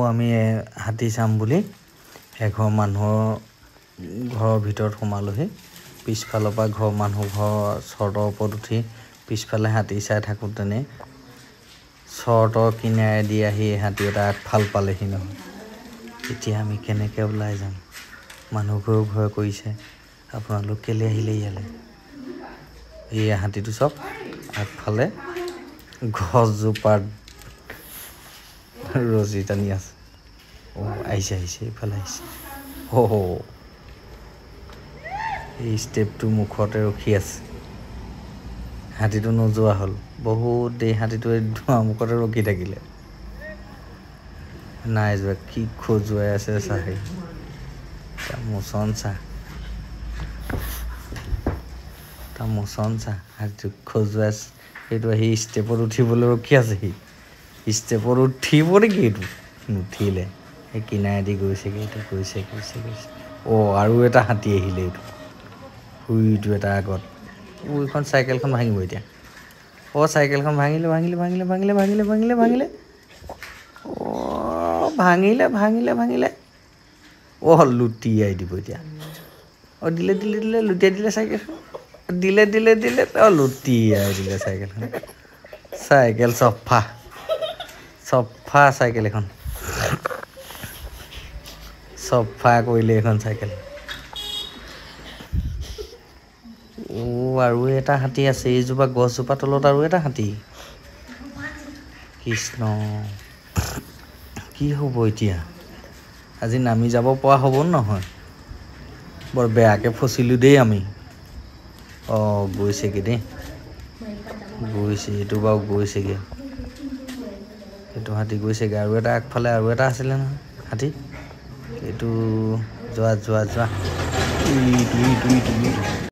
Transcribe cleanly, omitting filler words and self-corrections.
আমি হাতী চাম বুলি এঘৰ মানুহৰ ঘৰৰ ভিতৰত সোমালোহি। পিছফালৰ পৰা ঘৰ মানুহ ঘৰ চৰ্টৰ ওপৰত উঠি পিছফালে হাতী চাই থাকোঁতেনে চৰ্টৰ কিনাৰেদি আহি হাতী এটা আগফাল পালেহি নহয়। এতিয়া আমি কেনেকৈ ওলাই যাম? মানুহঘৰেও ভয় কৰিছে, আপোনালোক কেলৈ আহিলে ইয়ালৈ? এই হাতীটো চব আগফালে গছজোপাত ৰছী টানি আছে। অ' আহিছে আহিছে, এইফালে আহিছে। অ' এই ষ্টেপটো মুখতে ৰখি আছে। হাতীটো নোযোৱা হ'ল বহুত দেৰি, হাতীটোৱে দুৱাৰ মুখতে ৰখি থাকিলে, নাই যোৱা। কি খজুৱাই আছে চাহি, তাৰ মোচন চা, তাৰ মোচন চা, হাতীটো খজুৱাই। সেইটো আহি ষ্টেপত উঠিবলৈ ৰখি আছে। সি ষ্টেপত উঠিব নেকি? এইটো নুঠিলে, সেই কিনাৰেদি গৈছেগৈ। এইটো গৈছে গৈছে গৈছে। অ' আৰু এটা হাতী আহিলে। এইটো শুইটো এটা আগত। এইখন চাইকেলখন ভাঙিব এতিয়া। অ' চাইকেলখন ভাঙিলে ভাঙিলে ভাঙিলে ভাঙিলে ভাঙিলে ভাঙিলে ভাঙিলে। অ' ভাঙিলে ভাঙিলে ভাঙিলে। অ' লুটিয়াই দিব এতিয়া। অ' দিলে দিলে দিলে, লুটিয়াই দিলে চাইকেলখন। দিলে দিলে দিলে, অ' লুটিয়াই দিলে চাইকেলখন। চাইকেল চফা চফা, চাইকেল এখন চফা কৰিলে এইখন চাইকেল। অ' আৰু এটা হাতী আছে এইজোপা গছজোপা তলত, আৰু এটা হাতী। কৃষ্ণ, কি হ'ব এতিয়া? আজি নামি যাব পৰা হ'ব নহয়? বৰ বেয়াকৈ ফচিলোঁ দেই আমি। অঁ গৈছেগৈ দেই, গৈছে। এইটো বাৰু গৈছেগৈ, এইটো হাতী গৈছেগৈ। আৰু এটা আগফালে আৰু এটা আছিলে নহয় হাতী। এইটো যোৱা যোৱা যোৱা, ইটো ইটো ইটো ইটো।